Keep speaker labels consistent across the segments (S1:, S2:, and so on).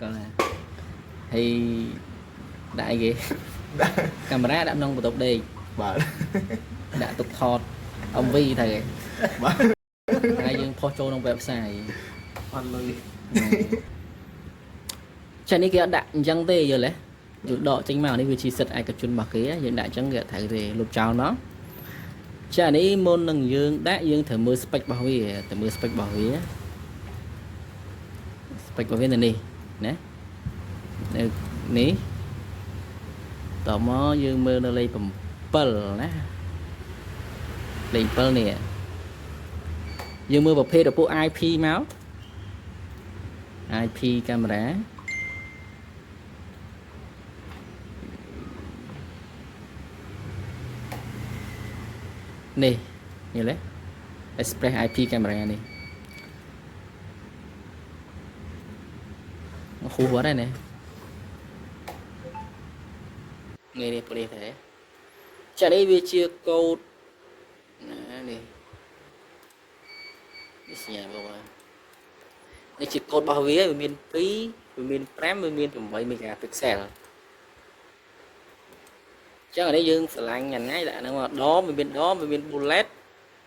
S1: ក៏ណាហើយដាក់អីគេកាមេរ៉ាដាក់ក្នុងបន្ទប់ដេក
S2: បាទ
S1: ដាក់ទុកថត MV ទៅឯង
S2: បាទ
S1: ហើយយើងផុសចូលក្នុង website
S3: អត់លុយ
S1: ចានេះគេអត់ដាក់អញ្ចឹងទេយល់ទេយល់ដកចេញមកនេះវាជាសិទ្ធិឯកជនរបស់គេយើងដាក់អញ្ចឹងគេអត់ត្រូវទេលុបចោលមកចានេះមុននឹងយើងដាក់យើងត្រូវមើល spec របស់វាត្រូវមើល spec របស់វា spec របស់វានៅនេះណានៅនេះតមកយើងមើលនៅលេខ7ណាលេខ7នេះយើងមើលប្រភេទរបស់ពួក IP មក IP កាមេរ៉ានេះយល់ទេ Express IP កាមេរ៉ានេះហួសអត់ហើយណានេះនេះពួកនេះទេចានេះវាជាកូដណានេះនេះសញ្ញាបងប្អូននេះជាកូដរបស់វាវាមាន2វាមាន5វាមាន8 megapixel ចឹងអានេះយើងស្រឡាញ់យ៉ាងណាដាក់ហ្នឹងមកដមវាមានដមវាមាន bullet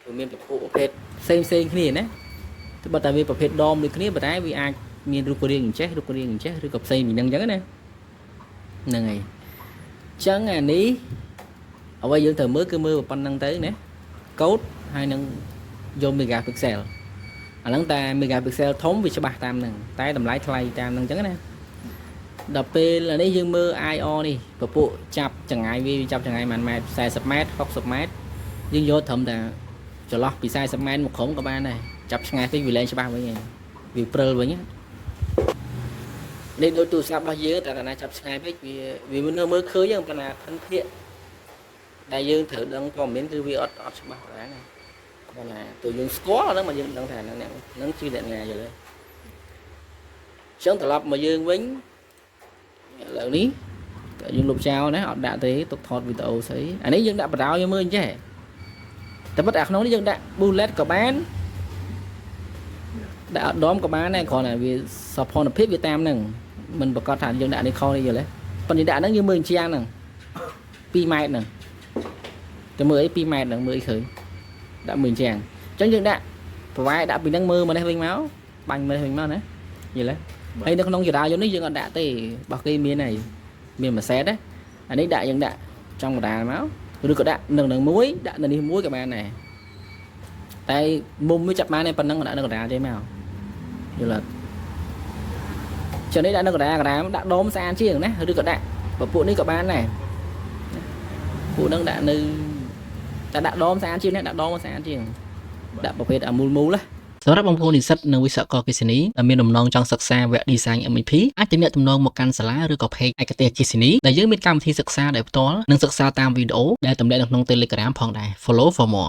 S1: វាមានប្រភេទផ្សេងផ្សេងគ្នាណាទោះបីតែវាប្រភេទដមដូចគ្នាប៉ុន្តែវាអាចមានរូបរាងអញ្ចេះរូបរាងអញ្ចេះឬក៏ផ្សេងពីហ្នឹងអញ្ចឹងណាហ្នឹងហើយអញ្ចឹងអានេះអ្វីយើងត្រូវមើលគឺមើលប៉ុណ្្នឹងទៅណាកូដហើយនឹងយក megapixel អាហ្នឹងតែ megapixel ធំវាច្បាស់តាមហ្នឹងតែតម្លៃថ្លៃតាមហ្នឹងអញ្ចឹងណាដល់ពេលអានេះយើងមើល IR នេះពពួកចាប់ចង្ងាយវាចាប់ចង្ងាយប៉ុន្មានម៉ែត្រ40ម៉ែត្រ60ម៉ែត្រយើងយកត្រឹមតែចន្លោះពី40ម៉ែត្រមកក្រុមក៏បានដែរចាប់ឆ្ងាយពេកវាលែងច្បាស់វិញហើយវាព្រិលវិញណានេះដូចទូរស័ព្ទរបស់យើងតែកាលណាចាប់ឆ្ងាយពេកវាវាមិននៅមើលឃើញហ្នឹងប៉ុន្តែភិនភាកដែលយើងត្រូវដឹងព័ត៌មានគឺវាអត់អត់ច្បាស់ដែរណាប៉ុន្តែទូយើងស្គាល់អាហ្នឹងមកយើងដឹងថាហ្នឹងអ្នកហ្នឹងជាអ្នកណាយល់ទេអញ្ចឹងត្រឡប់មកយើងវិញឥឡូវនេះយើងលុបចោលណាអត់ដាក់ទេទុកថតវីដេអូស្អីអានេះយើងដាក់បដ ாய் យើងមើលអញ្ចេះតែប៉ុន្តែអាក្នុងនេះយើងដាក់ bullet ក៏បានដាក់អត់ដមក៏បានដែរគ្រាន់តែវាសោភ័ណភាពវាតាមហ្នឹងមិនប្រកាសថាយើងដាក់នេះខុសនេះយល់ទេប៉ុន្តែដាក់ហ្នឹងយើងមើលអញ្ជាងហ្នឹង2ម៉ែត្រហ្នឹងទៅមើលអី2ម៉ែត្រហ្នឹងមើលអីឃើញដាក់មើលអញ្ជាងអញ្ចឹងយើងដាក់ប្រវែដាក់ពីហ្នឹងមើលមកនេះវិញមកបាញ់មកនេះវិញមកណាយល់ទេហើយនៅក្នុងចរាយន្តនេះយើងអត់ដាក់ទេរបស់គេមានហើយមានមួយសេតណាអានេះដាក់យើងដាក់ចំកណ្ដាលមកឬក៏ដាក់នឹងនឹងមួយដាក់នៅនេះមួយក៏បានដែរតែមុំវាចាប់បានតែប៉ុណ្្នឹងដាក់នៅកណ្ដាលទេមកយល់អត់ចឹងនេះដាក់នៅកណ្ដាលកណ្ដាលដាក់ដុំស្អាតជាងណាឬក៏ដាក់ពពួកនេះក៏បានដែរពួកហ្នឹងដាក់នៅតែដាក់ដុំស្អាតជាងណាដាក់ដុំស្អាតជាងដាក់ប្រភេទអាមូលមូលណាសម្រាប់បងប្អូននិស្សិតនិងវិស្វករអគ្គិសនីដែលមានបំណងចង់សិក្សាវគ្គ Design MEP អាចទំនាក់ទំនងមកកាន់សាលាឬក៏ page ឯកទេសអគ្គិសនីដែលយើងមានកម្មវិធីសិក្សាដោយផ្ទាល់និងសិក្សាតាមវីដេអូដែលទម្លាក់នៅក្នុង Telegram ផងដែរ Follow for more.